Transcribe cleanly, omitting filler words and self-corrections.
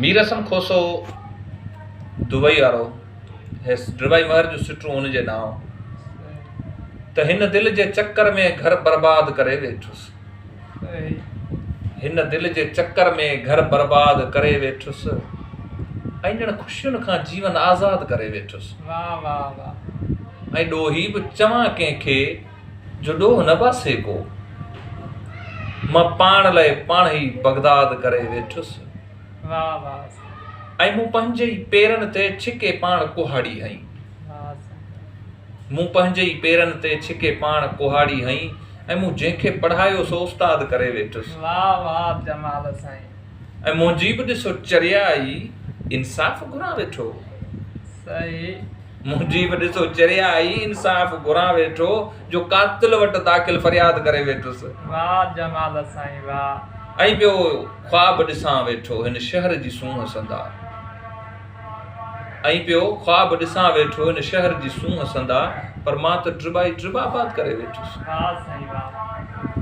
مير حسن Khoso Dubai وارو هيس ڊربائي مهر جون سٽون هن جي نانء ته هن دل جي چڪر ۾ گهر برباد ڪري ويٺس. هن دل جي چڪر ۾ گهر برباد ڪري ويٺس ۽ ڄڻ خوشين کان جيون آزاد ڪري ويٺس. ۽ ڏوهي به چوان ڪنهن کي جو ڏوهه نه باسي ڪو. مان پاڻ لئه پاڻ ئي بغداد ڪري ويٺس. ۽ مون پنهنجي ئي پيرن تي ڇڪي پاڻ ڪهاڙي هنئي. مون پنهنجي ئي پيرن تي ڇڪي پاڻ ڪهاڙي هنئي ۽ مون جنهن کي پڙهايو سو استاد ڪري ويٺس. واھ واھ جمال سائين. ۽ منهنجي به ڏسو چريائي انصاف گهران ويٺو. صحيح. منهنجي به ڏسو چريائي انصاف گهران ويٺو جو قاتل وٽ داخل فرياد ڪري ويٺس. واھ جمال سائين واھ. ۽ پيو خواب ڏسان ويٺو هن شهر جي سونهن سندا. ۽ پيو خواب ڏسان ويٺو هن شهر جي سونهن سندا پر مان ته ڊٻائي ڊٻ آباد ڪري ويٺس. واھ سائين واھ.